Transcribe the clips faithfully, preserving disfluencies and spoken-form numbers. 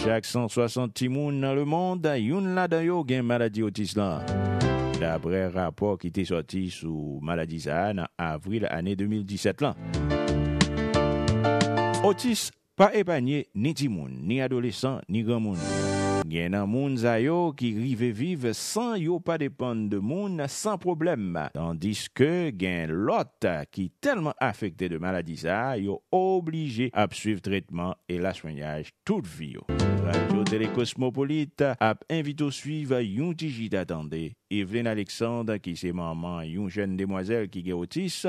Chak san swasant timoun nan lemonn, youn ladan yo gen maladi otis lan, dapre rapò ki te sòti sou maladi sa a nan avril ane de mil disèt lan. Otis pa epanye ni timoun, ni adolesan, ni granmoun. Gen nan moun sa yo ki rive viv san yo pa depann de moun san pwoblèm, tandiske gen lòt ki tèlman afekte de maladi sa a, yo oblije ap swiv tretman e laswenyaj tout vi yo. Radyo Tele Kosmopolit ap envite w swiv yon ti chita tande Evelyn Alexandre, ki se manman yon jèn demwazèl ki gen otis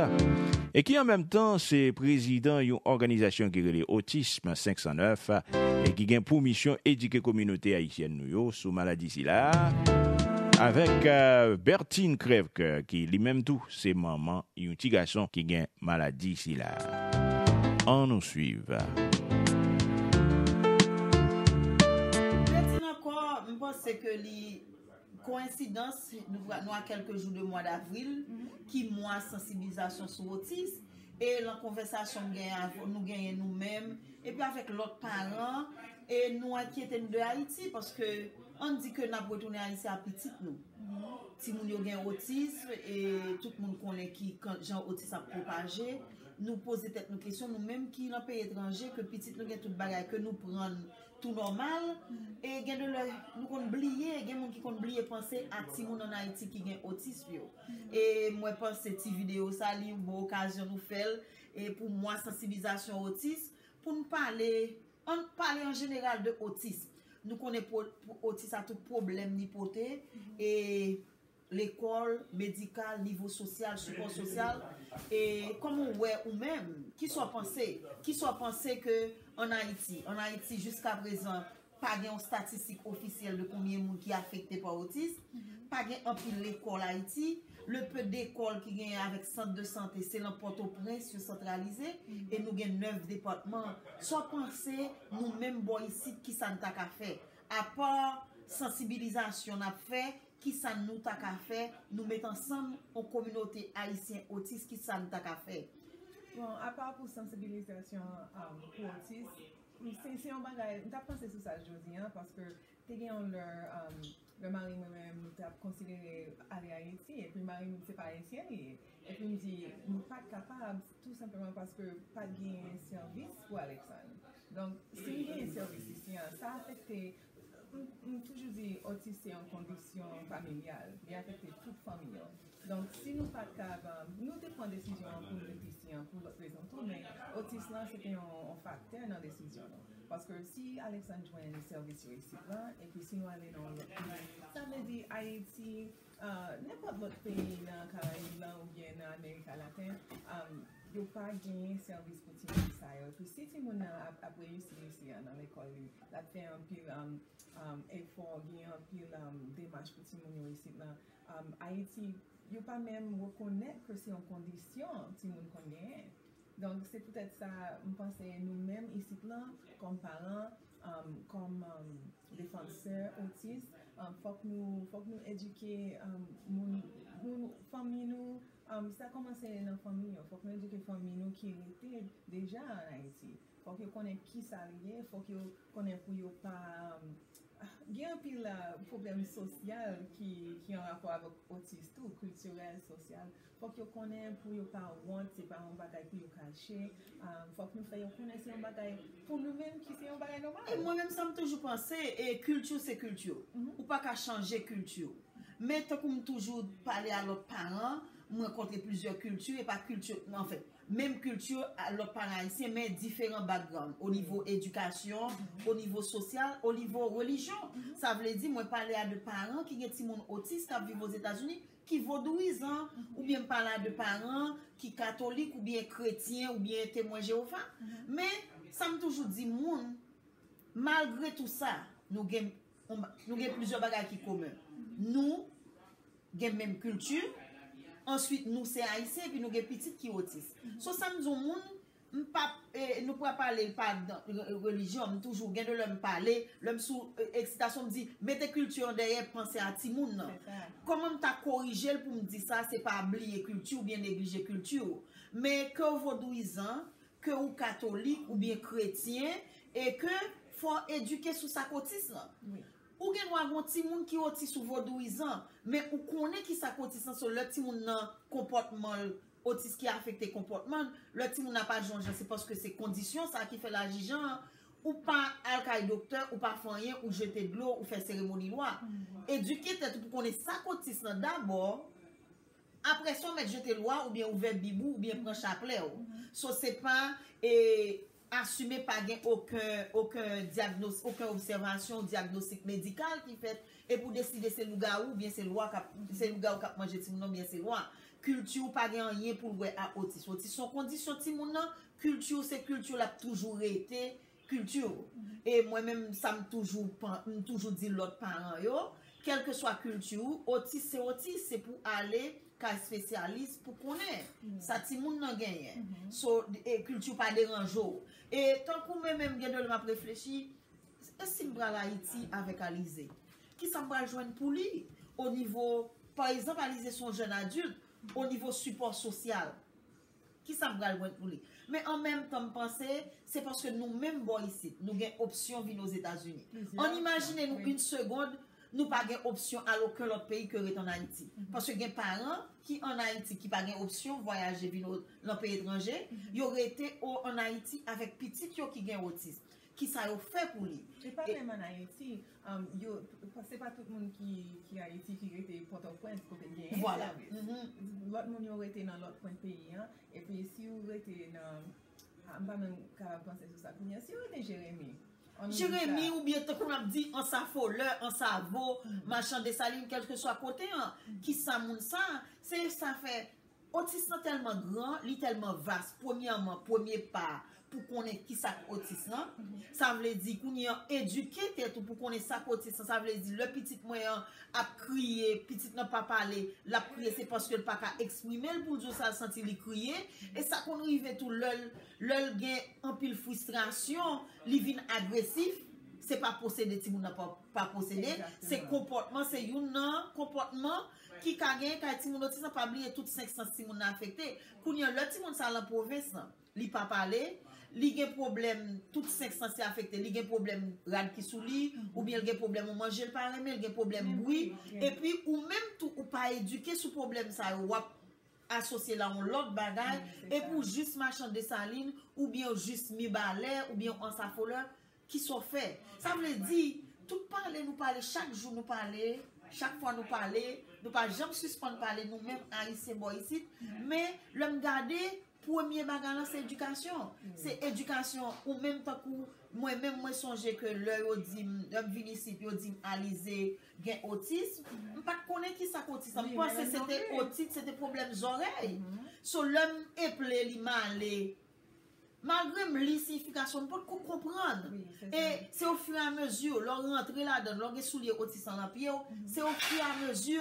e ki an menm tan se prezidan yon òganizasyon ki rele Otism senk san nèf e ki gen pou misyon edike kominote ayisyèn nou yo sou maladi sila a, avèk euh, Bertine Crèvecœur, ki li menm tou se manman yon ti gason ki gen maladi sila a. Ann nou swiv. Bertine ankò, m panse ke li koyensidans, nou, nou a kèlke jou de mwa davril, ki mwa sansibilizasyon sou otis, e lan konvèsasyon m genyen avè, nou genyen nou menm, epi avèk lòt paran, e nou enkyete nou de Ayiti, paske ann di ke n ap retounen Ayiti a pitit nou. Timoun yo gen otis, e tout moun konnen ki kan, jan otis ap pwopaje. Nou poze tèt nou kesyon, nou menm ki lan peyi etranje, ke pitit nou gen tout bagay, ke nou pran l tou nòmal, e gen de lè nou konn bliye, gen moun ki konn bliye panse a timoun ann Ayiti ki gen otis yo. E mwen panse ti videyo sa, li yon bon okazyon nou fè l, e pou mwa sansibilizasyon otis, pou n pale, ann pale an jeneral de otis. Nou konnen otis a tout pwoblèm li pote, e lekòl, medikal, nivo sosyal, sipò sosyal, e kòman w wè ou menm, kisa w panse, kisa w panse ke ann Ayiti, ann Ayiti jiska prezan, pa gen yon statistik ofisyèl de konbyen moun ki afekte pa otis, pa gen anpil lekòl Ayiti, le peu d'école ki genyen avèk sant de sante, se lan Pòtoprens yo santralize, e nou gen nèf depatman. Sa w panse, nou menm bò isit, kisa n ta ka fè? Apa sansibilizasyon n ap fè, kisa nou ta ka fè, nou met ansanm yon kominote ayisyen otis, kisa n ta ka fè? Bon, apa pou sansibilizasyon um, pou otis, se se yon bagay, m t ap panse sou sa jodi an, paske te gen yon lè, um, lè mari mwen menm, nou t ap konsidere ale Ayiti, epi mari m se pa ayisyen li ye. Epi m di, nou pa t kapab, tou senpleman paske pa t genyen sèvis pou Alexandre. Donk, si m genyen sèvis isi an, sa afekte, m, m toujou di, otis se yon kondisyon familyal, li afekte tout fanmi an. Donk, si nou pa t kab, nou te pran desizyon an pou nou ret isi an pou lòt rezon tou, men otis lan se te yon, yon faktè nan desizyon nou. Paske si Alexandre jwenn sèvis yo isit lan, epi si nou ale nan yon lòt peyi, sa vle di Ayiti, uh, nenpòt lòt peyi nan Karayib lan oubyen nan Amerika Laten, um, yo pa genyen sèvis pou timoun sa yo. Epi si timoun nan ap, ap reyisi isi an nan lekòl li, l ap fè anpil um, um, efò, genyen anpil um, demach pou timoun yo isit lan. Um, Ayiti, yo pa menm rekonèt ke se yon kondisyon timoun konn genyen. Donk, se poutèt sa, m panse nou menm isit lan, kòm paran, um, kòm um, defansè otis, um, fòk nou, fòk nou edike um, moun, moun, fanmi nou, um, sa kòmanse nan fanmi yo. Fòk nou edike fanmi nou ki rete deja ann Ayiti. Fòk yo konnen kisa l ye, fòk yo konnen pou yo pa um, gen anpil uh, pwoblèm sosyal ki, ki an rapò avèk otis tou, kiltirèl, sosyal. Fòk yo konnen pou yo pa wont, se pa yon bagay pou yo kache. Um, fòk nou fè yo konnen se yon bagay pou nou menm ki se yon bagay nòmal. E mwen menm sa m toujou panse, e kilti se kilti. Ou pa ka chanje kilti. Men tankou m toujou pale a lòt paran, m rankontre plizyè kilti, e pa kilti, anfen, menm kilti a lòt paran ayisyen, men diferan background, o nivo edikasyon, o nivo sosyal, o nivo relijyon. Sa vle di, mwen pale a de paran ki gen timoun otis k ap viv Ozetazini, ki vodouyizan, oubyen m pale a de paran ki katolik, oubyen kretyen, oubyen temwen Jewova. Men, sa m toujou di moun, malgre tou sa, nou gen, nou gen plizyè bagay ki komen. Nou, gen menm kilti, answit nou se ayisyen epi nou gen pitit ki otis. So sa m di yon moun, m p ap, e, nou pa pale l pa nan relijyon, m toujou gen de lè m pale, lè m sou e, eksitasyon m di, mete kilti an dèyè, panse a timoun nan. Kòman m ta korije l pou m di sa, se pa bliye kilti w oubyen neglije kilti w. Men ke w vodouyizan, ke ou katolik oubyen kretyen, e ke fò w edike sou sa k otis lan. Wi. Ou gen dwa gen yon timoun ki otis ou vodouyizan, men ou konnen ki sa k otis lan, so lè timoun nan konpòtman l, otis ki afekte konpòtman l, lè timoun nan pa aji yon jan, se paske se kondisyon sa ki fè l aji jan an, ou pa al kay doktè, ou pa fè anyen, ou jete dlo, ou fè seremoni lwa. Edike tèt ou pou konnen sa k otis lan dabò, apre sa w mèt jete lwa oubyen ouvè bib ou oubyen pran chaplè w. So se pa e, asime pa gen okenn okenn dyagnos okenn obsèvasyon dyagnostik medikal ki fèt epi w deside se lougawou oubyen se lwa k ap se lougawou k ap manje timoun nan oubyen se lwa. Kilti w pa gen anyen pou l wè a otis. Otis se yon kondisyon timoun nan, kilti w se kilti w l ap toujou rete kilti w. E mwen menm sa m toujou m toujou di lòt paran yo, kèlkeswa kilti w, otis se otis, se pou ale ka espesyalis pou konnen sa timoun nan genyen. So e kilti w pa deranje w. E tankou mwen menm gen de lè m ap reflechi, e si m pral Ayiti avèk Alizé? Kisa m pral jwenn pou li o nivo, pa egzanp Alizé se yon jèn adilt, o nivo sipò sosyal? Kisa m pral jwenn pou li? Men an menm tan m panse se paske nou menm bò isit nou gen opsyon vin Ozetazini. Ann imajine nou yon segond nou pa gen opsyon al okenn lòt peyi ke ret ann Ayiti. Paske gen paran ki ann Ayiti ki pa gen opsyon vwayaje vin nan peyi etranje, yo rete o ann Ayiti avèk pitit yo ki gen otis. Kisa yo fè pou li? E pa menm ann Ayiti, um, yo, se pa tout moun ki, ki Ayiti ki rete Pòtoprens kote genyen sèvis. Lòt moun yo rete nan lòt kwen peyi an. Epi si w rete nan, ah, m pa menm kapab panse sou sa kounye a. Si w rete Jeremi, Jeremi oubyen tankou n ap di Ansafolè, Ansavo, Machan Desalin, kèlkeswa kote an, kisa moun sa, se sa fè otis lan tèlman gran, li tèlman vas. Premyèman, premye pa pou konnen kisa k otis lan. Sa vle di kounye an edike tèt ou pou konnen sa k otis lan. Sa vle di lè pitit mwen an ap kriye, pitit lan pa pale, l ap kriye se paske l pa ka eksprime l pou l di w sa l santi li kriye. E sa konn rive tou lè l lè l gen anpil fristrasyon, li vin agresif, se pa posede timoun nan pa, pa posede, se konpòtman, se youn nan konpòtman ki ka genyen kay timoun otis lan. Pa bliye tout senk sans timoun nan afekte. Kounye an lè timoun sa lan pwovens lan, li pa pale, li gen pwoblèm, tout senk sans li afekte, li gen pwoblèm rad ki sou li, oubyen l gen pwoblèm ou manje l pa renmen, l gen pwoblèm bri, epi ou menm tou ou pa edike sou pwoblèm sa yo, w ap asosye l a yon lòt bagay, epi w jis Machan Desalin, oubyen w jis Mibalè, oubyen w Ansafolè, kisa w fè? Sa vle di, tout pale nou pale, chak jou nou pale, chak fwa nou pale, nou pa janm sispann pale, nou menm Ayisyen bò isit, men lè m gade, premye bagay lan se edikasyon. Se edikasyon, ou menm tankou mwen menm mwen sonje ke lè yo di m, lè m vin isit, yo di m Alizé gen otis, m pa t konnen kisa k otis lan. M panse se te otit, se te pwoblèm zòrèy. So lè m eple li male, malgre m li siyifikasyon, m potko konprann. E se ofiramezi, lè w rantre ladan l, lè w gen soulye otis lan nan pye w, se ofiramezi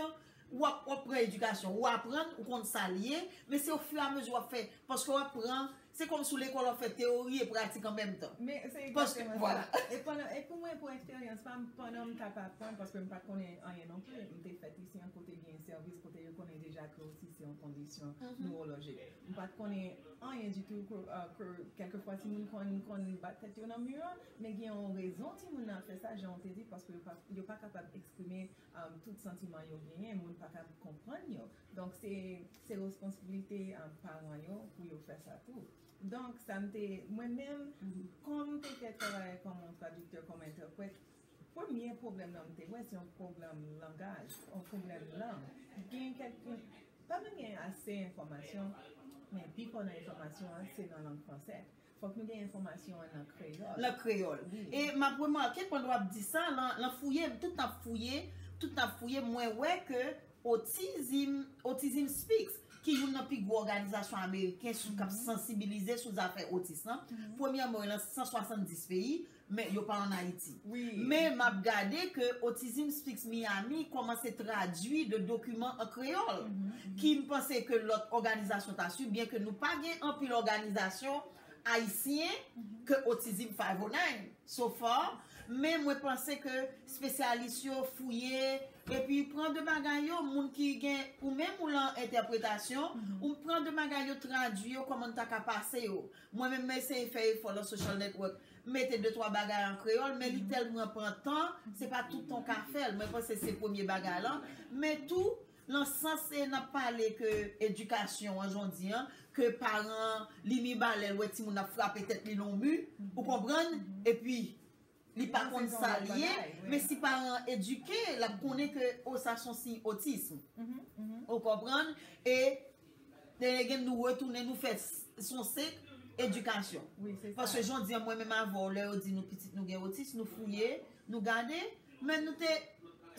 w ap, w ap pran edikasyon, ou aprann, ou konn sa l ye, men se ofiramezi w ap fè, paske w ap pran, se kòmsi w lekòl w ap fè teyori e pratik an menm tan. Men se egzakteman sa. E pandan, e pou mwen, pou eksperyans pa m, pandan m t ap aprann, paske m pa t konnen anyen non pli, m te fèt isi an kote gen sèvis, kote yo konnen deja ke otis se yon kondisyon newolojik. M pa t konnen anyen ditou ke, ke kèlkefwa timoun konn, konn bat tèt yo nan mi an, men gen yon rezon timoun nan ap fè sa, jan w te di, paske yo pa, yo pa kapab eksprime um, tout santiman yo genyen, moun pa ka konprann yo. Donk, se, se responsibilite um, paran yo pou yo fè sa tou. Donk, sa m te, mwen menm, kòm m te fè travay kòm yon tradiktè, kòm entèprèt, premye pwoblèm nan m te wè, se yon pwoblèm langaj, yon pwoblèm lang. Gen kèk, pa menm gen ase enfòmasyon, men pifò nan enfòmasyon an, se nan lang fransè. Fòk nou gen enfòmasyon an nan kreyòl. Nan kreyòl. E m ap remake pandan w ap di sa, lan, lan fouye, tout n ap fouye, tout n ap fouye, mwen wè ke Autism, Autism Speaks, ki youn nan pi gwo òganizasyon ameriken sou k ap sansibilize sou zafè otis lan, premyèman, yo nan san swasanndis peyi, men yo pa ann Ayiti. Men m ap gade ke Autism Speaks Miami kòmanse tradui de dokiman an kreyòl, ki m panse ke lòt òganizasyon ta swiv, byen ke nou pa gen anpil òganizasyon ayisyen ke Autism five oh nine, so far, men mwen panse ke espesyalis yo fouye, Epi pran de bagay yo, moun ki gen, ou menm ou lan entèpretasyon, ou pran de bagay yo, tradui yo kòman n ta ka pase yo. Mwen menm, m eseye fè efò lan social network, m mete de twa bagay an kreyòl, men li tèlman pran tan, se pa tout tan w ka fè l. Mwen panse se premye bagay lan. Men tou, lan sans e n ap pale ke edikasyon an jodi an, ke paran li mibalè, l wè timoun ap frape tèt li lan mi, ou konprann? Epi, li pa konn sa l ye, men si paran an edike, l ap konnen ke, o, sa se yon siy otism. Ou konprann? E, e gen nou retounen, nou fè s- son sek edikasyon. Paske jodi an, mwen menm avè w, lè yo di nou pitit nou gen otis, nou fouye, nou gade, men nou te,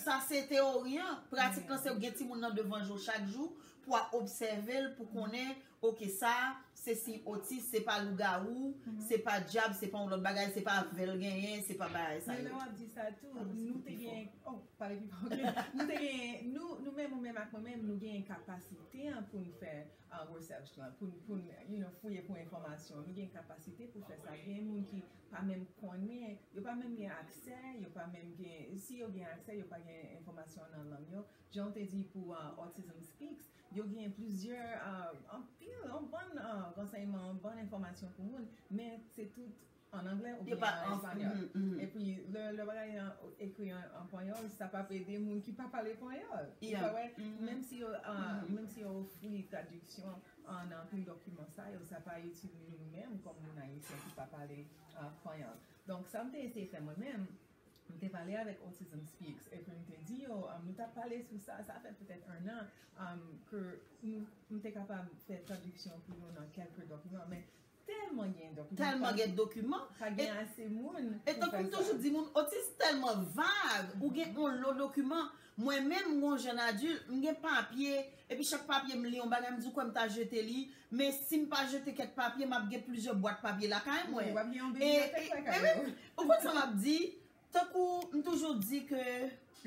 sa se teyori an. Pratik lan se gen timoun nan devan je w chak jou pou w obsève l, pou konnen, oke, sa se siy otis, se pa lougawou, se pa dyab, se pa yon lòt bagay, se pa vè l genyen, se pa bagay sa yo. Men lè w ap di sa tou, nou te gen, oh, pale pi fò, oke. Nou te gen, nou, nou menm, ou menm ak mwen menm, nou gen kapasite an pou n fè uh, research lan, pou, pou, you know, fouye pou enfòmasyon. Nou gen kapasite pou fè sa. Gen moun ki pa menm konnen, yo pa menm gen aksè, yo pa menm gen, si yo gen aksè, yo pa gen enfòmasyon nan lang yo. Jan w te di pou uh, Autism Speaks, yo gen plizyè, uh, anpil, yon bann uh, ransèyman, yon bann enfòmasyon pou moun, men se tout an anglè oubyen an espanyòl. Epi, lè, lè bagay an ekri an, an panyòl, sa p ap ede moun ki pa pale panyòl. Ou pa wè? Menm si yo, ah, menm si yo ofri tradiksyon an anpil dokiman sa yo, sa pa itil nou, nou menm kòm moun ayisyen ki pa pale, ah, panyòl. Donk, sa m te eseye fè mwen menm, m te pale avèk Autism Speaks, epi m te di yo, ah, nou t ap pale sou sa, sa fè petèt ennan, ah, ke nou, m te kapab fè tradiksyon pou yo nan kèlke dokiman, men tèlman gen dokiman. Tèlman gen dokiman. Pa gen ase moun. E tankou m toujou di moun, otis tèlman vag, ou gen yon lo dokiman. Mwen menm, mwen yon jèn adilt, m gen papye, epi chak papye m li yon bagay, m di, ou kwè m ta jete li, men si m pa jete kèk papye, m ap gen plizyè bwat papye lakay mwen. Wi, w ap gen yon bibliyotèk lakay ou. Ou konn sa m ap di? Tankou m toujou di ke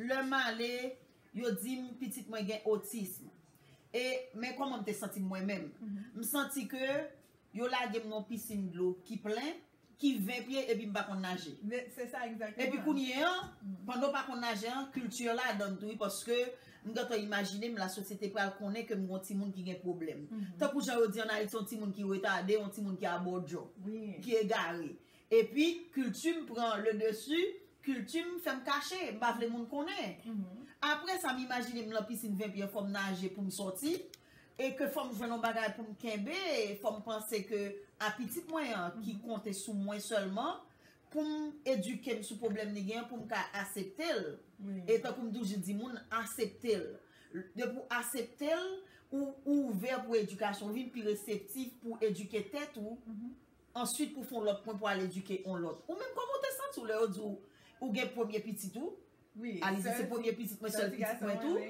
lè m ale, yo di m pitit mwen gen otism. E, men kòman m te santi m mwen menm? M santi ke yo lage m nan yon pisin dlo ki plen, ki ven pye, epi m pa konn naje. Se sa egzakteman. Epi kounye an, pandan w pa konn naje an, kilti ladan l tou, wi, paske m gentan imajine m lasosyete pral konnen ke m gon timoun ki gen pwoblèm. Tankou jan yo di an Ayiti, yon timoun ki retade, yon timoun ki abòdjò, ki egare. Epi, kilti m pran le dessus, kilti m fè m kache, m pa vle moun konnen. Apre sa, m imajine m lan pisin ven pye, fò m naje pou m sòti, e ke fò m jwenn yon bagay pou m kenbe, fò m panse ke a pitit mwen an ki konte sou mwen sèlman, pou m edike m sou pwoblèm li gen, pou m ka asepte l. E tankou m toujou di moun, asepte l. Depi w asepte l, ou, ou ouvè pou edikasyon, ou vin pi reseptif pou edike tèt ou. Answit, pou fè yon lòt pwen pou al edike yon lòt. Ou menm, kòman w te santi w lè yo di w ou gen premye pitit ou? Wi, Alice se premye pitit mwen, sèl pitit mwen tou.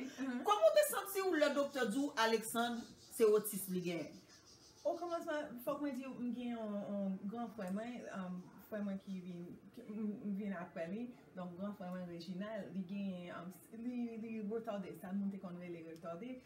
Kòman w te santi w lè doktè di w Alexandre se otis li genyen? O kòmansman, fòk mwen di w, m gen yon, yon gran frè mwen, um, frè mwen ki vin, ki, m, m vin apre li. Donk, gran frè mwen, Reginald, li genyen, um, li, li retade, sa moun te konn rele retade.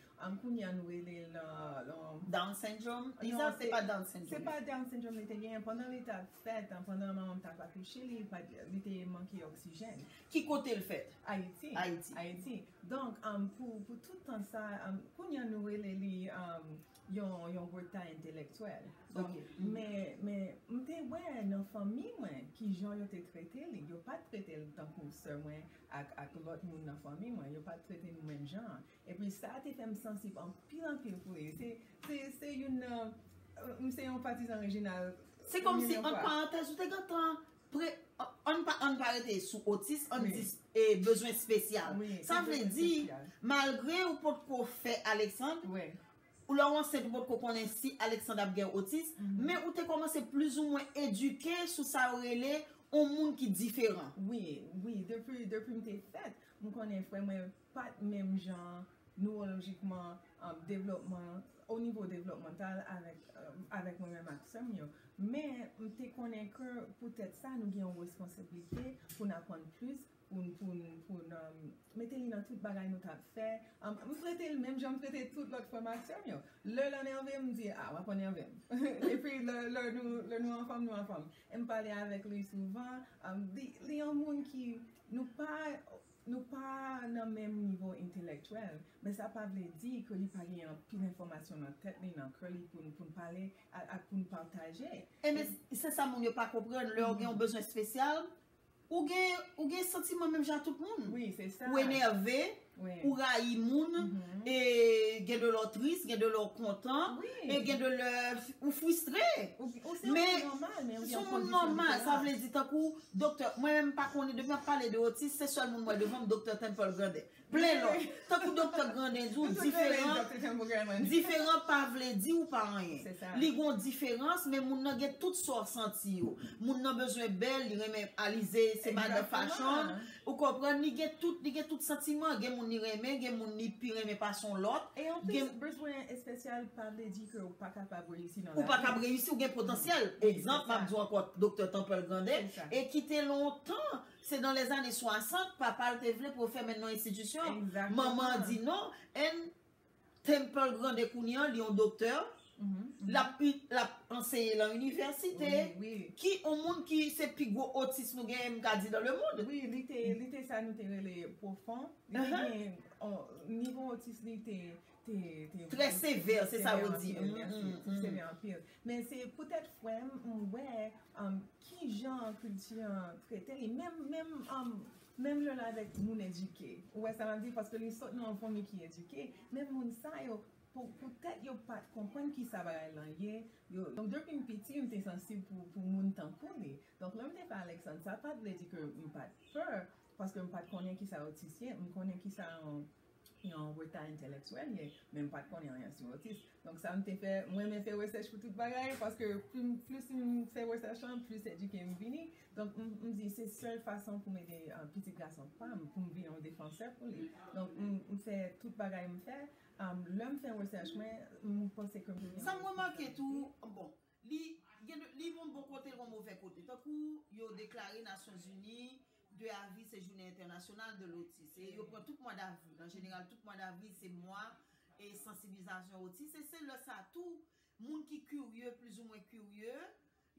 Kounye a nou rele l, euh, Down syndrome? Non, se pa Down syndrome. Se pa Down syndrome li te genyen. Pandan li t ap fèt, pandan manman m t ap akouche li, li pa t, li te manke oksijèn. Ki kote l fèt? Ayiti. Ayiti. Ayiti. Donk, um, pou, pou tout tan sa, um, kounye a nou rele li, um, yon, yon reta entelektyèl. Donk, men, men, m te wè nan fanmi mwen, ki jan yo te trete li. Yo pa t trete l tankou sè mwen ak, ak lòt moun nan fanmi mwen. Yo pa t trete nou menm jan an. Epi sa te fè m sansib anpil, anpil pou li. Se, se, se youn nan, m se yon patizan Reginald. Se kòmsi, an parantèz, ou te gentan pre, ann pa, ann pa rete sou otis, ann di, e, bezwen espesyal. Sa vle di, malgre ou potko fè Alexandre, ou lè w ansent ou potko konnen si Alexandre ap gen otis, men ou te kòmanse plizoumwen edike sou sa yo rele yon moun ki diferan. Wi, wi, depi, depi m te fèt, m konnen frè mwen pa t menm jan newolojikman, um, devlopman, o nivo devlopmantal avèk, um, avèk mwen menm ak sè m yo. Men, m te konnen ke poutèt sa, nou gen yon responsablite pou n aprann plis, pou n, pou n, pou n, um, mete li nan tout bagay nou t ap fè. Um, m trete l menm jan m trete tout lòt frè m ak sè m yo. Lè l enève m, m di, a, w ap enève m. Epi lè, lè nou, lè nou anfòm, nou anfòm. E m pale avèk li souvan. Um, li, li yon moun ki, nou pa, Nou pa nan menm nivo entelektyèl, men sa pa vle di ke li pa gen anpil enfòmasyon nan tèt li, nan kè li, pou n, pou n pale ak, ak pou n pataje. E men, se sa moun yo pa konprann, lè w gen yon bezwen espesyal, ou gen, ou gen santiman menm jan tout moun. Wi, se sa. Ou enève, Wi. Ou rayi moun, e gen de lè w tris, gen de lè w kontan, Wi. E gen de lè ou fristre. Ou, ou se yon Men, moun nòmal, men ou se gen yon moun kondisyon nòmal, sa diferan. Vle di tankou, doktè, mwen menm pa konnen, depi m ap pale de otis, se sèl moun m wè devan m, doktè Temple Grandin. Plen lòt. Tankou doktè Grandin di w, Nou tout rele diferan, Dr. Temple Grandin. Diferan pa vle di ou pa anyen. Se sa. Li gon diferans, men moun nan gen tout sa w santi yo. Moun nan bezwen bèl, li renmen alize, se madan Egzakteman. Fashion. Ou konprann, li gen tout, li gen tout santiman. Gen moun li renmen, gen moun li pi renmen pase yon lòt. E anplis, bezwen espesyal pa vle di ke ou pa kapab reyisi nan Ou pa kab reyisi, ou gen potansyèl. Egzanp, m ap di w ankò, doktè Temple Grandin, Se sa. E ki te lontan, se nan lèzane swasant, papa l te vle pou yo fèmen nan enstitisyon. Egzakteman. Manman an di non, and Temple Grandin kounye an, li yon doktè, l ap, l ap anseye lan inivèsite. Wi, wi. Ki yon moun ki se pi gwo otis nou genyen, m ka di, dans le monde. Wi, li te, li te sa nou te rele pwofon. Li te gen, oh, nivo otis li te, te, te Trè sevè, se sa yo di. Anpil, mèsi. Trè sevè anpil. Men se poutèt frè m, m wè, um, ki jan kilti an trete li. Menm, menm, um, menm lè l avèk moun edike. Ou wè sa m ap di? Paske li sot nan yon fanmi ki edike. Menm moun sa yo, pou, poutèt yo pa t konprann ki sa bagay lan ye. Yo, donk, depi m piti, m te sansib pou, pou moun tankou li. Donk, lè m te fè Alexandre, sa pa t vle di ke m pa t pè, paske m pa t konnen ki sa otis ye, m konnen ki sa yon, yon reta entelektyèl ye, men m pa t konnen anyen sou otis. Donk, sa m te fè, mwen renmen fè rechèch pou tout bagay, paske pli m, plis m fè rechèch lan, plis edike m vini. Donk, m, m di, se sèl fason pou m ede, uh, pitit gason pa m, pou m vin yon defansè pou li. Donk, m, m fè tout bagay m fè, um, lè m fè rechèch mwen, m panse ke m te gen Sa m remake tou, bon, li, gen de, li gon bon kote, li gon move kote. Tankou yo deklare Nasyonzini de avril se jounen entènasyonal de lotis. E yo pran tout mwa davril. An jeneral, tout mwa davril se mwa e sansibilizasyon otis. E se lè sa tou, moun ki kirye, plizoumwen kirye,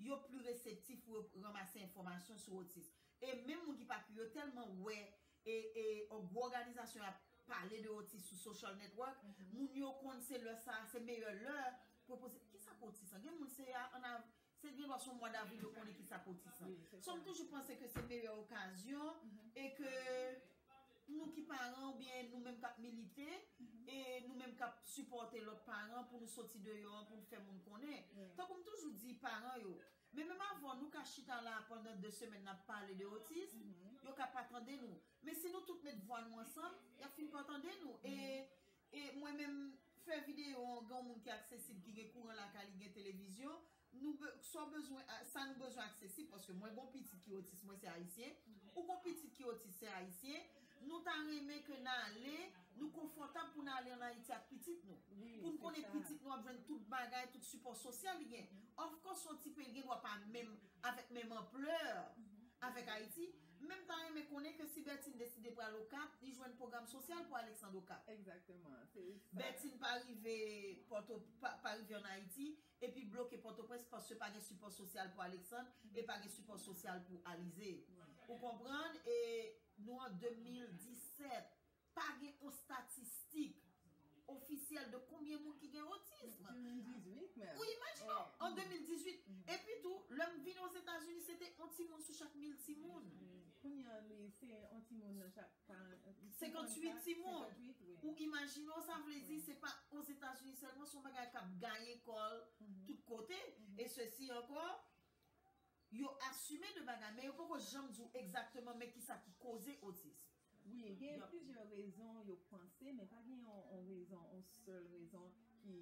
yo pli reseptif pou yo ranmase enfòmasyon sou otis. E menm moun ki pa kirye, tèlman wè e, e yon gwo òganizasyon ap pale de otis sou social network, moun yo konn se lè sa, se meyè lè pou yo poze, kisa k otis lan? Gen moun se a, an av-, se gen dwa se yon mwa davril yo konnen kisa k otis lan. Wi, se So, m sa. Toujou panse ke se meyè okazyon e ke nou ki paran oubyen nou menm k ap milite e nou menm k ap sipòte lòt paran pou nou soti deyò an, pou nou fè moun konnen. Tankou m toujou di paran yo, men menm avan nou ka chita la pandan de semèn n ap pale de otis, yo ka pa tande nou. Men si nou tout met vwa nou ansanm, y ap fin pa tande nou. E, e mwen menm fè videyo an, gen yon moun ki aksesib, ki gen kouran lakay li, gen televizyon, nou be-, sa w bezwen, a, sa nou bezwen aksesib, paske mwen gon pitit ki otis, mwen se ayisyen, ou gon pitit ki otis, se ayisyen, nou ta renmen ke n ale, nou konfòtab pou n ale ann Ayiti ak pitit nou. Wi, Pou n se konnen sa. Pitit nou ap jwenn tout bagay, tout sipò sosyal li gen. Of course, yon ti peyi gen dwa pa menm, avèk menm anplè avèk Ayiti, men m ta renmen konnen ke si Bertine deside pral Okap, li jwenn pwogram sosyal pou Alexandre Okap. Egzakteman, se sa. Bertine pa rive Pòto, pa, pa rive ann Ayiti, epi bloke Pòtoprens paske pa gen sipò sosyal pou Alexandre e pa gen sipò sosyal pou Alizé. Ou konprann? E nou an de mil disèt, pa gen yon statistik ofisyèl de konbyen moun ki gen otis. De mil dizuit menm. Ou imajine w, an de mil dizuit. Epi tou, lè m vin Ozetazini, se te yon timoun sou chak mil timoun. Kounye a, li, se yon timoun nan chak pa-, Senkanntuit timoun. Senkanntuit, wi. Ou imajine w, sa vle di, se pa Ozetazini sèlman, se yon bagay k ap gaye kò l tout kote. E sesi ankò, yo asime de bagay, men yo poko janm di w egzakteman men kisa ki koze otis. Wi, gen plizyè rezon yo panse, men pa gen yon, yon rezon, yon sèl rezon ki,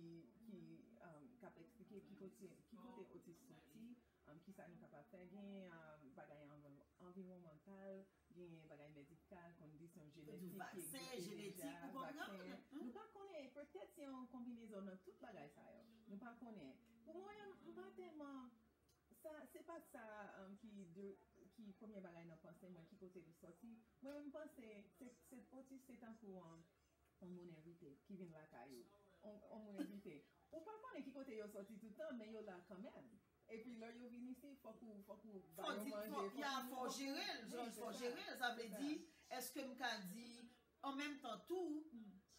ki, um, k ap eksplike ki kote, ki kote otis soti, um, kisa nou kapab fè. Gen, um, bagay anvi-, anviwònmantal, gen bagay medikal, kondisyon jenetik ki egziste deja, vaksen. Nou pa konnen, petèt se yon konbinezon nan tout bagay sa yo. Nou pa konnen. Pou mwen, m pa tèlman Sa, se pa sa, um, ki de, ki premye bagay nan panse mwen, ki kote li soti. Mwen, m panse, se, se otis se tankou, um, yon moun envite ki vin lakay ou. Yon, yon moun envite. Ou pa konnen ki kote yo soti tout tan, men yo la kanmenm. Epi lè yo vin isi, fòk ou, fòk ou ba yo manje, fòk ou, fò w jere l, fò w jere l, sa vle di, Èske m ka di, an menm tan tou,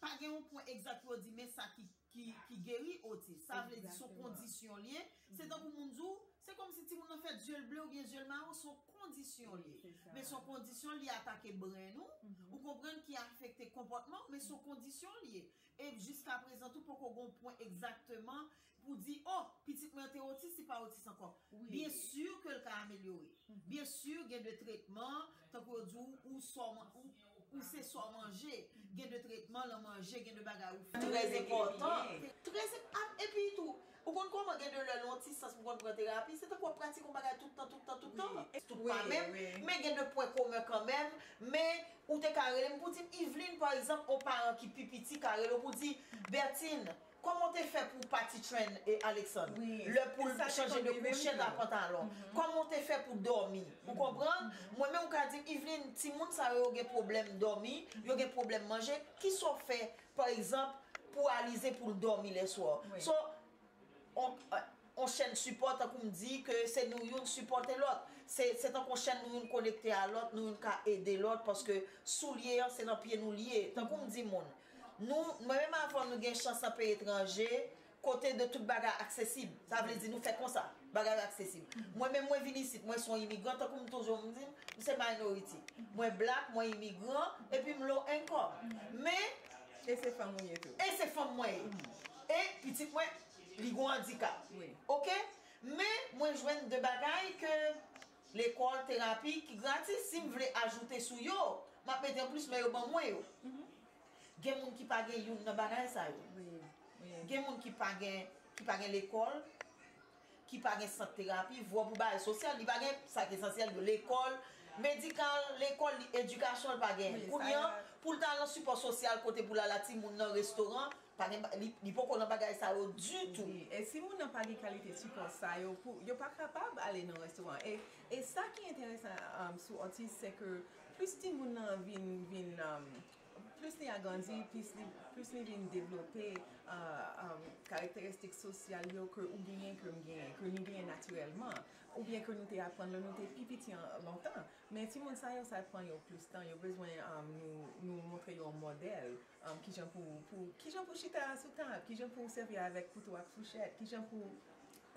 pa gen yon pwen egzak pou yo di, men sa ki, ki, ki geri otis. Sa vle di, se yon kondisyon l ye. Se tankou moun di w, se kòmsi timoun nan fèt zye l ble oubyen zye l mawon, se yon kondisyon l ye. Men se yon kondisyon l ye atake brenn ou, ou konprann, ki afekte konpòtman w, men se yon kondisyon l ye. E jiskaprezan tou, poko gen yon pwen egzakteman pou di, oh, pitit mwen te otis, li pa otis ankò. Byen si ke l ka amelyore. Byen si, gen de tretman, tankou yo di w, ou sa w man-, ou, ou se sa w manje. Gen de tretman nan manje, gen de bagay ou fè. Trè enpòtan. Trè enp-, ap-, epi tou, ou konn kòman gen de lè l yon ti sans pou konn pran terapi, se tankou w ap pratike yon bagay tout tan, tout tan, tout tan. Tout pa menm, men gen de pwen komen kanmenm, men ou te ka rele m pou di m, Yveline, pa egzanp, yon paran ki pi piti ka rele w pou di, Bertine, kòman w te fè pou w pati train e Alexandre? Lè pou l chanje de kouchèt a pantalon. Kòman w te fè pou w dòmi? Ou konprann? Mwen menm, ou ka di m, Yveline, timoun sa yo, yo gen pwoblèm dòmi, yo gen pwoblèm manje. Kisa w fè, pa egzanp, pou Alizé pou l dòmi lèswa? So, on, on chèn sipò, tankou m di, ke se nou youn sipòte lòt. Se, se tankou on chèn nou youn konekte a lòt, nou youn ka ede lòt, paske soulye an, se nan pye nou l ye. Tankou m di moun, nou, mwen menm avè w, nou gen chans nan peyi etranje, kote de tout bagay aksesib. Sa vle di nou fè konsa, bagay yo aksesib. Mwen menm, mwen vin isit, mwen se yon imigran, tankou m toujou m di, m se minority. Mwen black, mwen imigran, epi m low income. Men, e se fanm ou ye tou. E se fanm mwen ye. E pitit mwen, li gon andikap. Oke? Men, mwen jwenn de bagay ke lekòl, terapi, ki gratis. Si m vle ajoute sou yo, m ap mete anplis, men yo ban mwen yo. Gen moun ki pa gen youn nan bagay sa yo. Gen moun ki pa gen, ki pa gen lekòl, ki pa gen sant terapi, vwè pou bagay sosyal, li pa gen sa ki esansyèl yo, lekòl, medikal, lekòl, li, edikasyon, li pa gen. Kounye a, pou l ta al nan sipò sosyal, kote pou l al a timoun nan restoran, pa gen, li, li poko nan bagay sa yo ditou. Wi, e si moun nan pa gen kalite sipò sa yo, pou, yo pa kapab ale nan restoran. E, e sa ki enteresan, um, sou otis, se ke plis timoun nan vin, vin, um, plis li agrandi, plis li, plis li vin devlope, uh, um, karakteristik sosyal yo ke ou genyen, ke m genyen, ke nou genyen natirèlman, oubyen ke nou te aprann lè nou te pi piti an, lontan. Men timoun sa yo, sa pran yo plis tan. Yo bezwen, um, nou, nou montre yo yon modèl, um, kijan pou, pou, kijan pou chita sou tab, kijan pou sèvi avèk kouto ak fouchèt, kijan pou,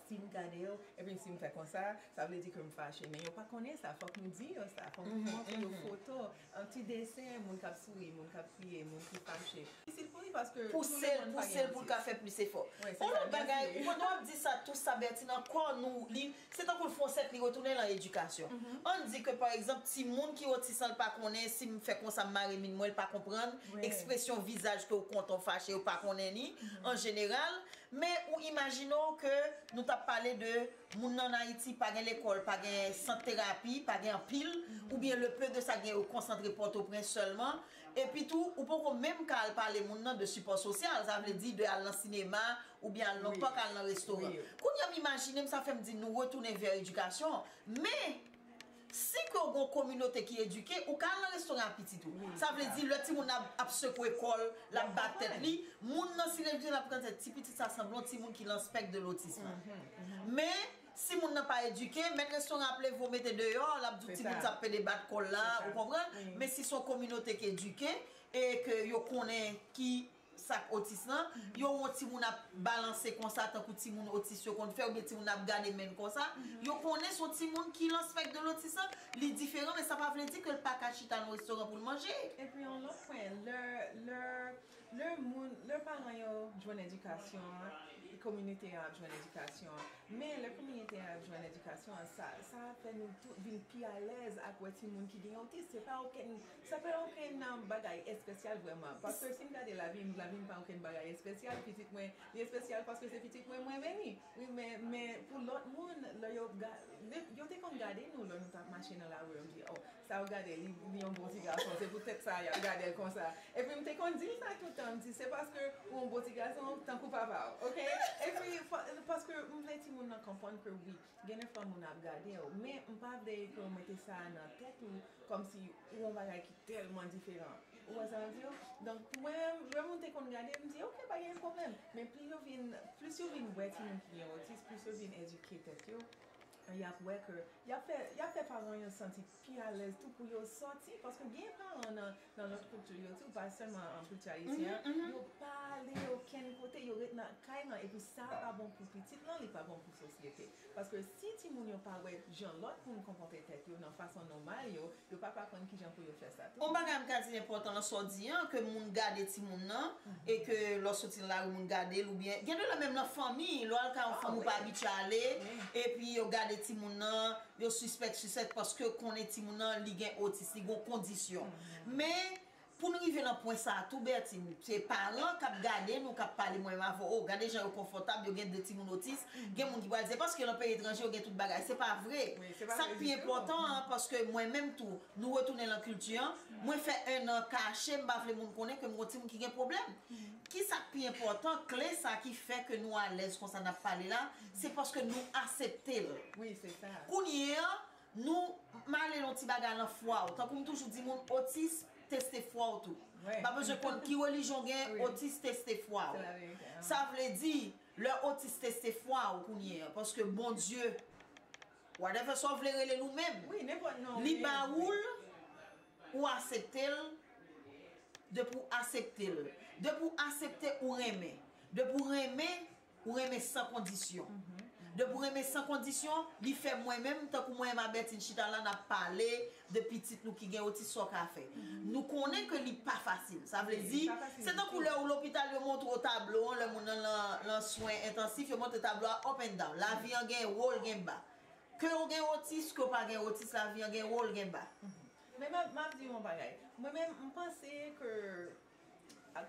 si m gade yo, epi si m fè konsa, sa vle di ke m fache. Men yo pa konnen sa, fòk nou di yo sa, fòk nou montre yo foto, yon ti desen, moun k ap souri, moun k ap kriye, moun ki fache. Difisil pou li paske tou le moun pa gen otis. Pouse l pou l ka fè plis efò. Yon lòt bagay, pandan w ap di sa, tout sa, Bertine, ankò nou, li, se tankou l fè yon sèk, li retounen nan edikasyon. Ann di ke, pa egzanp, timoun ki otis lan, l pa konnen si m fè konsa, m mare min mwen, l pa konprann ekspresyon vizaj ke w kontan w fache, yo pa konnen li, an jeneral. Men ou imajine w ke nou t ap pale de moun nan Ayiti, pa gen lekòl, pa gen sant terapi, pa gen anpil, oubyen le peu de sa gen yo konsantre Pòtoprens sèlman. Epi tou, ou poko menm ka al pale moun nan de sipò sosyal, sa vle di de al nan sinema, oubyen al nan pak, al nan restoran. Kounye a m imajine m, sa fè m di nou retounen vè edikasyon. Men, si ke w gon kominote ki edike, ou ka al nan restoran ak pitit ou. Sa vle di, lè timoun nan ap, ap sekwe kò l, l ap bat tèt li, moun nan, si l edike, l ap konn se ti pitit sa sanble yon timoun ki nan spèk de lotis lan. Men, si moun nan pa edike, mèt restoran ap leve w mete deyò, l ap di w timoun sa ap pede bat kò l la, ou konprann? Men si se yon kominote ki edike, e ke yo konnen ki sa k otis lan, yo wè yon timoun ap balanse konsa, tankou timoun otis yo konn fè, oubyen timoun ap gade men l konsa, yo konnen se yon timoun ki nan spèk de lotis lan, li diferan, men sa pa vle di ke l pa ka chita nan restoran pou l manje. Epi yon lòt pwen, lè, lè, lè moun, lè paran yo jwenn edikasyon an, kominote an ap jwenn edikasyon an. Men lè kominote a ap jwenn edikasyon an, sa, sa ap fè nou tout vin pi alèz ak wè timoun ki gen otis. Se pa okenn, se pa okenn, um, bagay espesyal vrèman. Paske si n gade lavi m, lavi m pa okenn bagay espesyal. Pitit mwen, li espesyal paske se pitit mwen, mwen vini. Wi, men, men pou lòt moun, lè yo ga-, yo te konn gade nou lè nou t ap mache nan lari, yo di, oh, sa w gade, li, li yon bon ti gason, se poutèt sa y ap gade l konsa. Epi m te konn di l sa toutan, m di, se paske ou yon bon ti gason, tankou papa w, oke? Epi, fò, paske m vle timoun nan konprann ke wi, gen de fwa moun ap gade w, men m pa vle ke w mete sa nan tèt ou, kòmsi ou yon bagay ki tèlman diferan. Ou wè sa m di w? Donk, pou mwen menm, lè moun te konn gade m, m di, oke, pa gen pwoblèm. Men plis yo vin, plis yo vin wè timoun ki gen otis, plis yo vin edike tèt yo, Y ap wè ke y ap fè, y ap fè paran yo santi pi alèz tou pou yo sòti, paske gen paran nan, nan lòt kilti yo tou, pa sèlman an kilti ayisyen an, yo pa ale okenn kote, yo ret nan kay lan, epi sa pa bon pou pitit lan, li pa bon pou sosyete. Paske si timoun yo pa wè jan lòt moun konpòte tèt yo nan fason nòmal yo, yo p ap aprann kijan pou yo fè sa tou. On bagay m ka di enpòtan nan sa w di an, ke moun gade timoun nan, e ke lè w soti nan lari, moun gade l, oubyen, gen de lè menm nan fanmi, lè w al kay yon fanmi ou pa abitye ale, epi yo gade timoun nan, yo sispèk, sispèk, paske konnen timoun nan, li gen otis, li gen yon kondisyon. Men, pou n rive nan pwen sa a tou, Bertine, se paran k ap gade nou, k ap pale mwen menm avè w, o, gade jan yo konfòtab, yo gen de timoun otis, gen moun ki pral di, se paske nan peyi etranje, yo gen tout bagay. Se pa vre. Sa k pi enpòtan an, paske mwen menm tou, nou retounen nan kilti an, mwen fè en an kache, m pa vle moun konnen ke m gon timoun ki gen pwoblèm. Ki sa k pi enpòtan, kle sa ki fè ke nou alèz konsa n ap pale la, se paske nou aksepte l. Wi, se sa. Kounye a, nou, m ale yon ti bagay nan fwa w. Tankou m toujou di moun, otis, teste fwa w tou. M pa bezwen konn ki relijyon w gen, otis, teste fwa w. Sa vle di, lè otis teste fwa w kounye a, paske Bondye, whatever sa w vle rele l ou menm, li ba ou l, ou aksepte l, depi w aksepte l, depi w aksepte ou renmen, depi w renmen, ou renmen san kondisyon. Depi w renmen san kondisyon, li fè mwen menm, tankou mwen menm a Bertine chita la, n ap pale de pitit nou ki gen otis, sa w ka fè. Nou konnen ke li pa fasil. Sa vle di, se tankou lè ou lopital, yo montre w tablo an, lè moun nan lan, lan swen entansif, yo montre tablo a up and down. Lavi an gen wo, l gen ba. Ke w gen otis, ke w pa gen otis, lavi an gen wo, l gen ba. Men m ap, m ap di yon bagay. Mwen menm, m panse ke,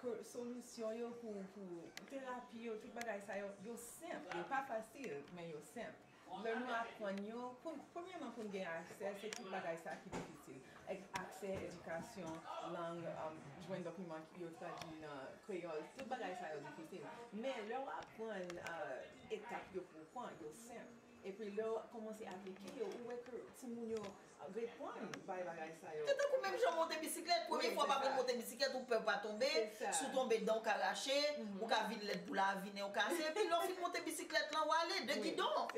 ke solisyon yo pou, pou terapi yo, tout bagay sa yo, yo senp. Yo pa fasil, men yo senp. Lè nou aprann yo, pou, premyèman, pou n gen aksè, se tout bagay sa ki difisil. Èk-, aksè, edikasyon, lang, um, jwenn dokiman ki yo tradui nan kreyòl, tout bagay sa yo difisil. Men lè w aprann, uh, etap yo pou w pran, yo senp. Epi lè w kòmanse aplike yo, ou wè ke timoun yo reponn bay bagay sa yo. Se tankou menm jan w monte bisiklèt, premye fwa w ap aprann monte bisiklèt, ou pè w pa tonbe, si w tonbe, dan w ka rache, ou ka vin lèd pou lavi, nen w kase, epi lè w fin monte bisiklèt lan, w ale, de gidon.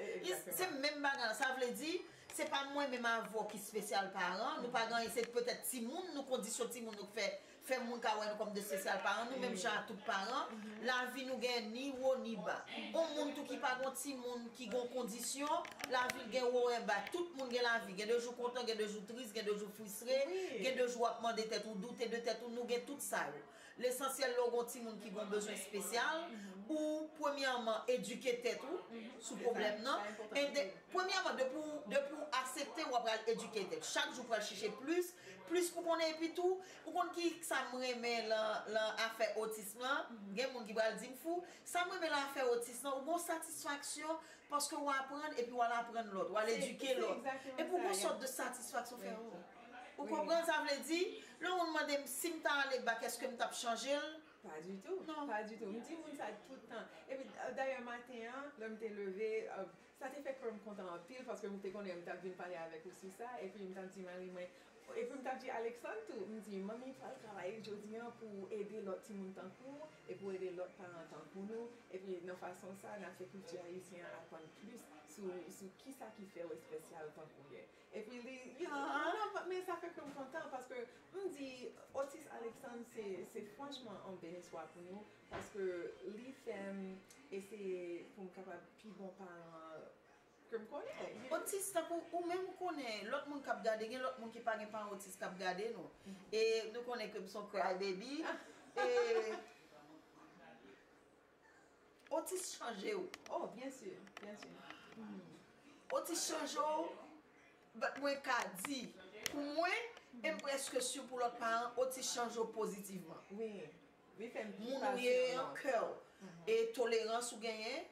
Se menm bagay lan, sa vle di, se pa mwen menm avè w ki espesyal paran, nou pa gen anyen, se petèt timoun nou, kondisyon timoun nou k fè fè moun ka wè nou kòm de espesyal paran, nou menm jan a tout paran, lavi nou gen ni wo ni ba. On moun tou ki pa gon timoun ki gon kondisyon, lavi l gen wo en ba. Tout moun gen lavi, gen de jou kontan, gen de jou tris, gen de jou fristre, gen de jou w ap mande tèt ou, doute de tèt ou, nou gen tout sa yo. Lesansyèl lè w gon timoun ki gon bezwen espesyal, ou premyèman edike tèt ou sou pwoblèm nan. E de, premyèman, depi w, depi w aksepte, w ap pral edike tèt. Chak jou w pral chèche plis, plis pou konnen, epi tou, ou konn ki sa m renmen lan, lan afè otis lan? Gen moun ki pral di m fou. Sa m renmen lan afè otis lan, ou gon satisfaksyon paske w aprann epi w al aprann lòt, w al edike lòt. Epi w gon sòt de satisfaksyon fè ou. Ou konprann sa vle di? Lè yon moun mande m si m ta ale bak, èske m t ap chanje l? Pa ditou, pa ditou. M di moun sa tout tan. Epi, dayè, maten an, lè m te leve, sa te fè kè m kontan anpil, paske m te konnen m t ap vin pale avèk ou sou sa, epi m t ap di mari mwen, epi m t ap di Alexandre tou, m di, manmi pral travay jodi an pou ede lòt timoun tankou w, e pou ede lòt paran tankou nou, epi nan fason sa, n ap fè kilti ayisyen an aprann plis sou, sou kisa ki fè w espesyal tankou w ye. Epi li, you know, non, non, men sa fè kè m kontan, paske m di, Otis Alexandre, se, se franchman yon beniswa pou nou, paske li fè m eseye pou m kapab pi bon paran ke m konnen. Otis, tankou ou menm ou konnen, lòt moun k ap gade, gen lòt moun ki pa gen paran otis k ap gade nou. E nou konnen ke m se yon cry baby. E otis chanje w. Oh, byen si, byen si. Otis chanje w, but mwen ka di, pou mwen, e m prèske si pou lòt paran, otis chanje w pozitivman. Wi. Li fè m pi pasyans. Moun ou ye an, kè w, e tolerans ou genyen,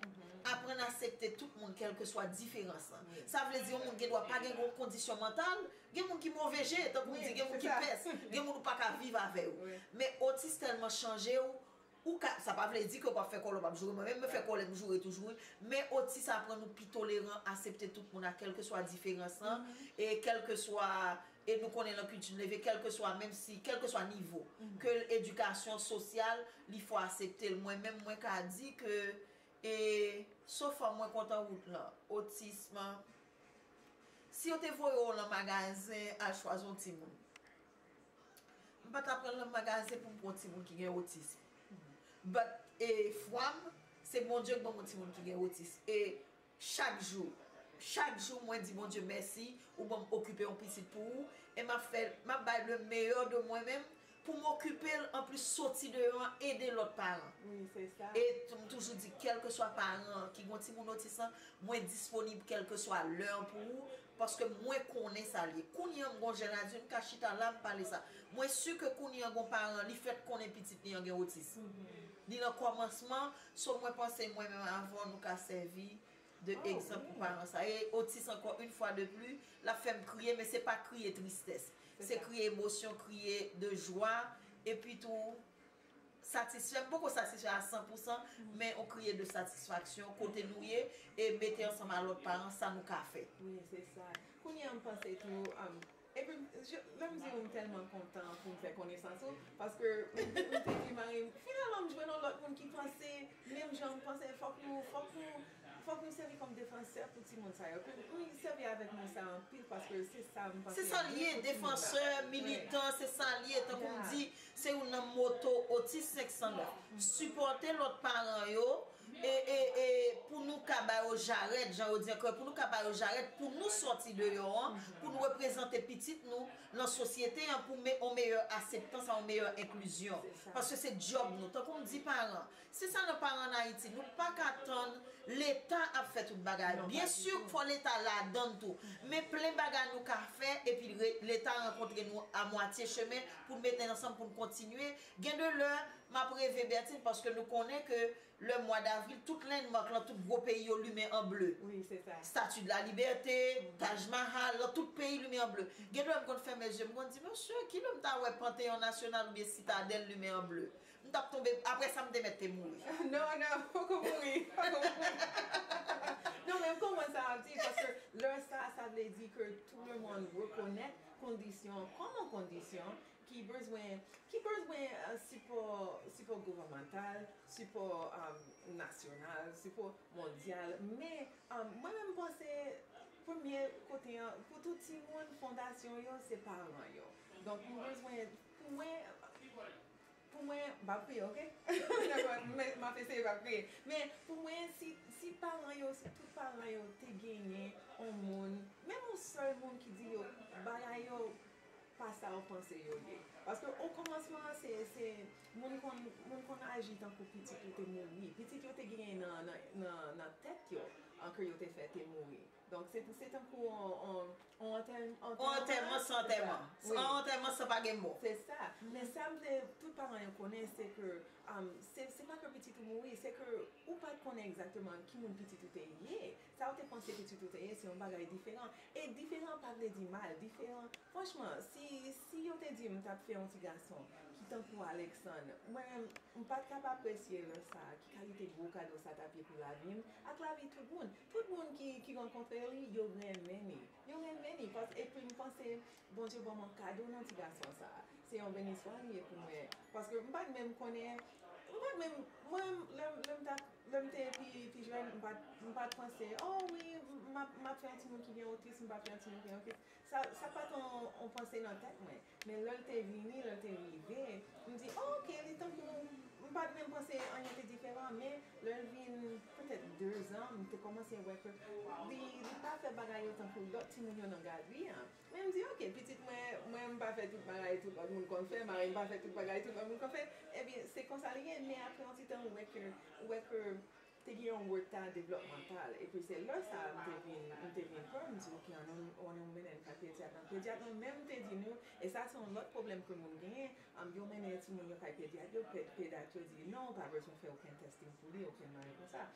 aprann aksepte tout moun, kèlkeswa diferans lan. Sa vle di, yon moun gen dwa pa gen yon kondisyon mantal, gen moun ki move je, tankou m di, gen moun ki pès, gen moun ou pa ka viv avè yo. Men otis tèlman chanje w, ou ka, sa pa vle di ke w p ap fè kòlè, w p ap joure. Mwen menm, mwen fè kòlè, m joure toujou, wi. Men otis aprann ou pi toleran, aksepte tout moun ak kèlkeswa diferans lan, e kèlkeswa, e nou konnen lan kilti n leve, kèlkeswa, menm si, kèlkeswa nivo, ke l edikasyon sosyal, li fò aksepte l. Mwen menm, mwen ka di ke, e, so far mwen kontan wout lan. Otis, m, Si yo te voye w lan magazen al chwazi yon timoun, m pa ta pran l lan magazen pou m pran yon timoun ki gen otis. But, e, fwa m, se Bondye k ban m yon timoun ki gen otis. E chak jou, chak jou, mwen di Bondye mèsi, ou ban m okipe yon pitit pou ou, e m ap fè, m ap bay le meilleur de mwen menm, pou m okipe l, anplis soti deyò an, ede lòt paran. Wi, se sa. E m toujou di, kèlkeswa paran ki gen yon timoun otis lan, mwen disponib kèlkeswa lè an pou ou, paske mwen konnen sa l ye. Kounye a m gen yon jèn adilt, m ka chita la, m pale sa. Mwen si ke kounye a gen yon paran, li fèk konnen pitit li an gen otis. Li nan kòmansman, so mwen panse mwen menm avè w nou ka sèvi de egzanp pou paran sa. E otis ankò, une fois de plus, l ap fè m kriye, men se pa kriye tristès. Se kriye emosyon, kriye de jwa, epi tou satisfè. M poko satisfè a san pou san, men on kriye de satisfaksyon kote nou ye, e mete ansanm a lòt paran sa nou ka fè. Wi, se sa. Kounye a m panse tou, um, epi je- lè m di w m tèlman kontan pou m fè konesans ou, paske m m te di mari m, finalman m jwenn yon lòt moun ki panse menm jan m panse, fòk nou, fòk nou, fòk nou sèvi kòm defansè pou timoun sa yo. Pou nou sèvi avèk mo sa anpil, paske se sa m panse. Se sa l ye, defansè, militan, se sa l ye. Tankou m di, se youn nan moto Otis senk san nèf. Sipòte lòt paran yo, e, e, e pou nou ka ba yo jarèt, jan yo di ankò, pou nou ka ba yo jarèt, pou nou sòti deyò an, pou nou reprezante pitit nou nan sosyete an, pou me- on meyè akseptans, on meyè enklizyon. Paske se djòb nou. Tankou m di paran, se sa nan paran ann Ayiti, nou pa ka tann Leta ap fè tout bagay. Byen si, fò Leta ladann tou. Men plen bagay nou ka fè, epi re- Leta rankontre nou a mwatye chemen pou n mete ansanm pou n kontinye. Gen de lè, m ap reve Bertine, paske nou konnen ke lè mwa davril, tout landmark lan, tout gwo peyi yo limen an ble. Wi, se sa. Statue de la Liberté, Taj Mahal, lan tout peyi limen an ble. Gen de lè m konn fèmen je m, m konn di, mesye, kilè m ta wè Panteyon Nasyonal oubyen Sitadèl limen an ble? M t ap tonbe, apre sa m te mèt te mouri. Non, non, poko mouri, poko mouri. Non, men m konprann sa w ap di, paske lè sa, sa vle di ke tout le monde reconnaît kondisyon kòm yon kondisyon ki bezwen, ki bezwen, euh, sipò, sipò gouvènmantal, sipò, um, nasyonal, sipò mondyal. Men, um, mwen menm m panse premye kote an, pou tout timoun, fondasyon yo, se paran yo. Donk, m bezwen, pou mwen, pou mwen, m ap kriye, oke? Dakò, men m ap eseye pa kriye. Men pou mwen, si, si paran yo, si tout paran yo te genyen yon moun, menm yon sèl moun ki di yo, bagay yo pa sa w panse yo ye. Paske o kòmansman, se, se moun konn, moun konn aji tankou pitit yo te mouri. Pitit yo te genyen nan, nan, nan, nan tèt yo, an ke yo te fè te mouri. Donk, se, se tankou on, on, on antè- On antèman san antèman. An antèman san pa gen mò. Se sa. Men sa m vle tout paran yo konnen, se ke, um, se, se pa ke pitit ou mouri, se ke ou pa t konnen egzakteman ki moun pitit ou te ye. Sa ou te panse pitit ou te ye, se yon bagay diferan. E diferan pa vle di mal. Diferan, franchman, si, si yo te di m t ap fè yon ti gason ki tankou Alexandre, mwen menm, m pa t k ap apresye lè sa a, ki kalite gwo kado sa t ap ye pou lavi m, ak lavi tout moun. Tout moun ki, ki rankontre li, yo renmen li. Yo renmen li. Pas, epi m panse Bondye ban m yon kado nan ti gason sa a. Se yon beniswa li ye pou mwen. Paske m pa t menm konnen, m pa t menm, mwen, lè, lè m t ap, lè m te pi, pi jèn, m pa t, m pa t panse, oh wi, m ap, m ap fè yon timoun ki gen otis, m p ap fè yon timoun ki gen otis. Sa, sa pa t yon, yon panse nan tèt mwen. Men lè l te vini, lè l te rive, m di, oh, oke, li tankou, m pa t menm panse anyen te diferan, men lè l vin petèt de zan, m te kòmanse wè ke li, li pa fè bagay yo tankou lòt timoun yo nan gadri an. Men m di, oke, pitit mwen, mwen m pa fè tout bagay tout lòt moun konn fè, mari m pa fè tout bagay tout lòt moun konn fè. Ebyen, se konsa li ye, men apre yon ti tan, ou wè ke, ou wè ke te gen yon reta devlòpmantal. Epi se lè sa a m te vin, m te vin pè, m di, oke, ann nou, ann nou mennen l kay pedyat lan. Pedyat lan menm te di nou, e sa se yon lòt pwoblèm ke moun genyen, um, yo mennen timoun yo kay pedyat yo, pe- pedyat yo di, non, ou pa bezwen fè okenn testing pou li, okenn bagay konsa.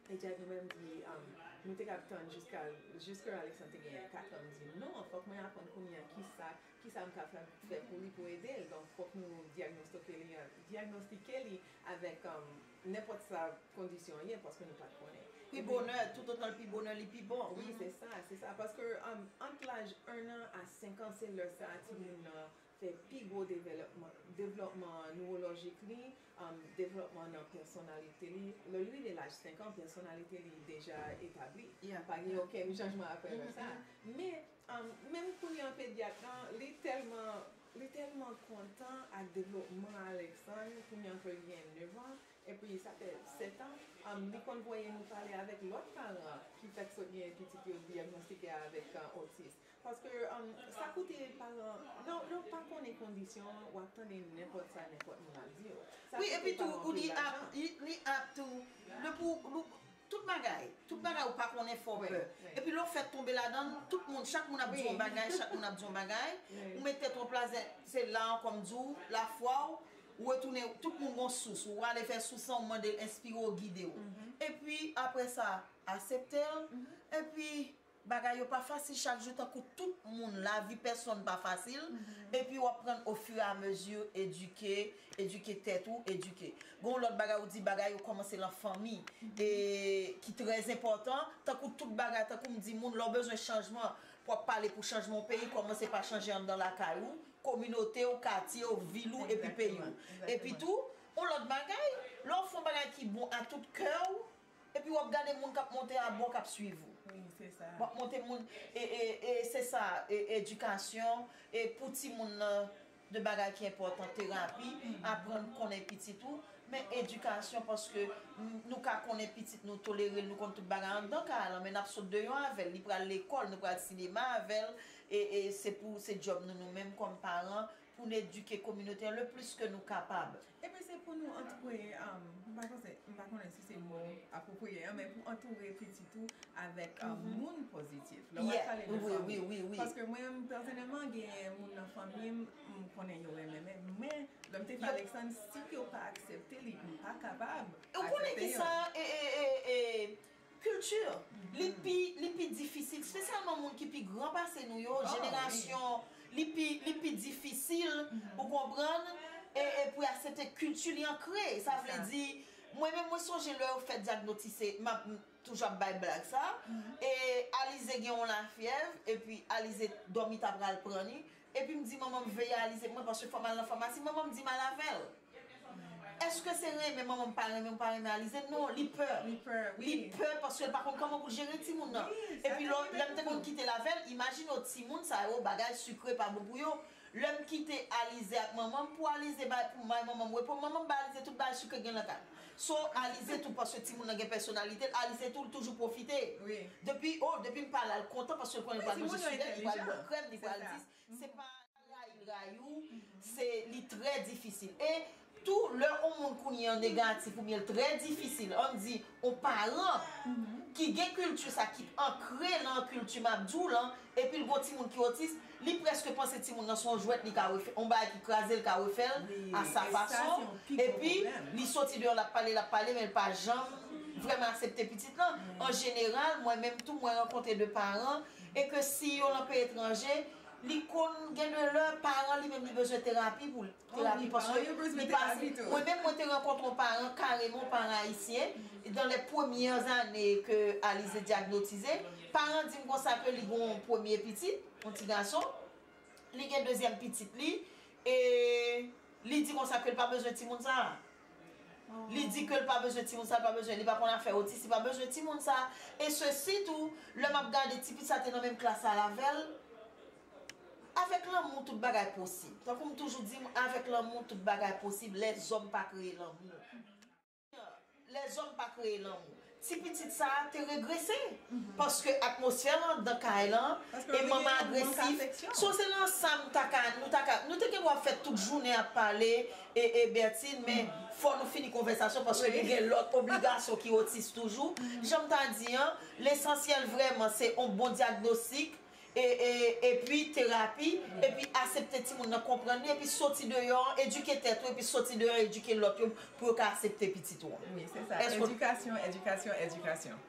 Pedyat nou menm di, um, nou te kab tann jiska, jiske Alexandre te genyen kat an, m di, non, fòk mwen aprann kounye a kisa, kisa m ka fè, fè pou li pou ede l. Donk, fòk nou dyagnostike li, dyagnostike li avèk, um, nenpòt sa kondisyon an ye, paske nou pa t konnen. Pi bonè, toutotan l pi bonè, li pi bon. Wi, se sa, se sa. Paske, um, ant laj en an a senk an, se lè sa a timoun nan pi gwo devlòpman, devlòpman newolojik li, um, devlòpman nan pèsonalite li. Lè l rive laj senk an, pèsonalite li deja etabli. Yeah. Pa gen okenn chanjman apre lè sa. Men, um, menm kounye an pedyat lan, li tèlman, li tèlman kontan ak devlòpman Alexandre, kounye an ke l gen nèf an, epi sa fè sèt an, um, li konn voye nou pale avèk lòt paran ki fèk sot gen pitit yo dyagnostike avèk, uh, otis. Paske, um, sa koute paran, lè, lè w pa konnen kondisyon an, w ap tande nenpòt sa nenpòt moun ap di w. Wi, epi tou, ou li ap, li, li ap tou, le pou, pou tout bagay, tout bagay ou pa konnen fò pè. Epi lè w fèt tonbe ladan l, tout moun, chak moun ap di yon bagay, chak moun ap di yon bagay, ou met tèt ou an plas, se la ankò m di w, lafwa w, ou retounen, tout moun gon sous, ou ale fè sous lan, ou mande l enspire w, gide w. Epi, apre sa, aksepte l, epi, bagay yo pa fasil chak jou, tankou tout moun, lavi pèsonn pa fasil, epi w ap pran au fur et à mesure, edike, edike tèt ou, edike. Gon lòt bagay ou di, bagay yo kòmanse lan fanmi, e ki trè enpòtan, tankou tout bagay, tankou m di moun, lè w bezwen chanjman, pou w ap pale pou chanjman yon peyi, kòmanse pa chanje anndan lakay ou, kominote w, katye w, vil ou, epi peyi w. Epi tou, yon lòt bagay, lè w fè yon bagay ki bon a tout kè w, epi w ap gade moun k ap monte a bò k ap swiv ou. Wi, se sa. W ap monte moun, e, e, e se sa, e, edikasyon, e pou timoun nan, de bagay ki enpòtan, terapi, aprann konnen pitit ou, men edikasyon, paske n-, nou ka konnen pitit nou, tolere l, nou konn tout bagay anndan kay lan, men n ap sot deyò avè l, li pral lekòl, nou pral sinema avè l, e, e se pou, se djòb nou, nou menm kòm paran, pou n edike kominote an le plis ke nou kapab. Epi se pou nou antoure, um, m pa panse, m pa konnen si se mo apwopriye an, men pou antoure pitit ou avèk, um, moun pozitif. Lè w ap pale de fanmi. Paske mwen menm, pèsonèlman, gen moun nan fanmi m, m konnen yo renmen, men, men lè m te fè Alexandre, si yo pa aksepte li, m pa kapab aksepte yo. Ou konnen ki sa, e, e, e, e, kilti, li pi, li pi difisil, espesyalman moun ki pi gran pase nou yo, jenerasyon, li pi, li pi difisil, ou konprann, e, e pou y aksepte kilti li ankre. Sa vle di, mwen menm, mwen sonje lè yo fè dyagnotise, m ap, m toujou ap bay blag sa, e Alize gen yon lafyèv, epi Alize dòmi ta pral pran li, epi m di manman m veye Alize pou mwen, paske fò m al nan famasi, manman m di m al avè l. Èske se renmen manman m pa renmen ou pa renmen Alize? Non, li pè. Li pè, wi. Li pè paske l pa konn kòman pou l jere timoun nan. Wi, epi lè, lè m te konn kite l avè l, imajine w timoun sa yo, bagay sikre pa bon pou yo. Lè m kite Alize ak manman m, pou Alize bay, pou m bay manman m repo, manman m bay Alize tout bagay sikre gen nan kay. So, Alize tou, paske timoun nan gen pèsonalite l, Alize tou, l toujou pwofite. Wi. Depi, oh, depi m pa la, l kontan paske l konnen l pral manje sou dèt, li pral bwè krèm, li pral di, se pa rayi l rayi w, se, li trè difisil. E tou, lè yon moun kounye an negatif oubyen l trè difisil, ann di, yon paran ki gen kilti sa, ki ankre nan kilti m ap di w lan, epi l gon timoun ki otis, li prèske panse timoun nan se yon jwèt li ka refè, yon bagay ki kraze l ka refè l a sa fason, epi li soti deyò, l ap pale, l ap pale, men l pa janm vrèman aksepte pitit lan. An jeneral, mwen menm tou, mwen rankontre de paran, e ke si yo nan peyi etranje, li konn gen de lè paran li menm li bezwen terapi pou l, terapi paske li pase. Mwen menm, mwen te rankontre yon paran, kareman yon paran ayisyen, dans les premières années que Alize dyagnotize, paran di m konsa ke li gen yon premye pitit, yon ti gason, li gen dezyèm pitit li, e li di konsa ke l pa bezwen timoun sa a. Li di ke l pa bezwen timoun sa, l pa bezwen, li pa konn afè otis, li pa bezwen timoun sa. E sesi tou, lè m ap gade ti pitit sa te nan menm klas la avè l, avèk lanmou tout bagay posib. Tankou m toujou di, avèk lanmou tout bagay posib, lèzòm pa kreye lanmou. Lèzòm pa kreye lanmou. Ti pitit sa a te regrese. Paske atmosfè lan anndan kay lan, e manman agresif. So, se nan sa m ta ka, nou ta ka, nou te gen dwa fè tout jounen ap pale, e, e Bertine, men fò nou fini konvèsasyon paske nou gen lòt obligasyon ki otis toujou. Jan m ta di an, lesansyèl vrèman se yon bon dyagnostik, e, e, epi terapi, epi aksepte timoun nan, konprann li, epi soti deyò an, edike tèt ou, epi soti deyò an, edike lòt yo, pou yo ka aksepte pitit ou an. Wi, se sa. Edikasyon, edikasyon, edikasyon.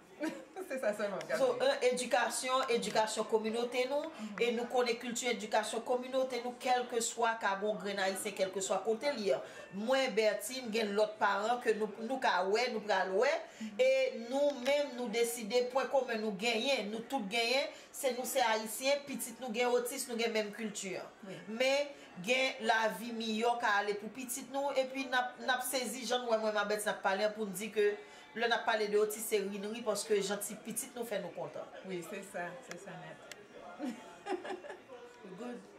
Se sa sèlman m ka So, di. Edikasyon, edikasyon kominote nou, e nou konnen kilti edikasyon kominote nou, kèlkeswa ka gon grenn ayisyen, kèlkeswa kote li ye. Mwen, Bertine, gen lòt paran ke nou, nou ka wè, nou pral wè, e nou menm, nou deside, pwen komen nou genyen, nou tout genyen, se nou se ayisyen, pitit nou gen otis, nou gen menm kilti. Men, gen lavi miyò ka ale pou pitit nou, epi n ap, n ap sezi jan nou wè mwen, Mabèt, n ap pale an pou n di ke lè n ap pale de otis, se ri n ri, paske jan ti pitit nou fè nou kontan. Wi, se sa, se sa nèt. Good.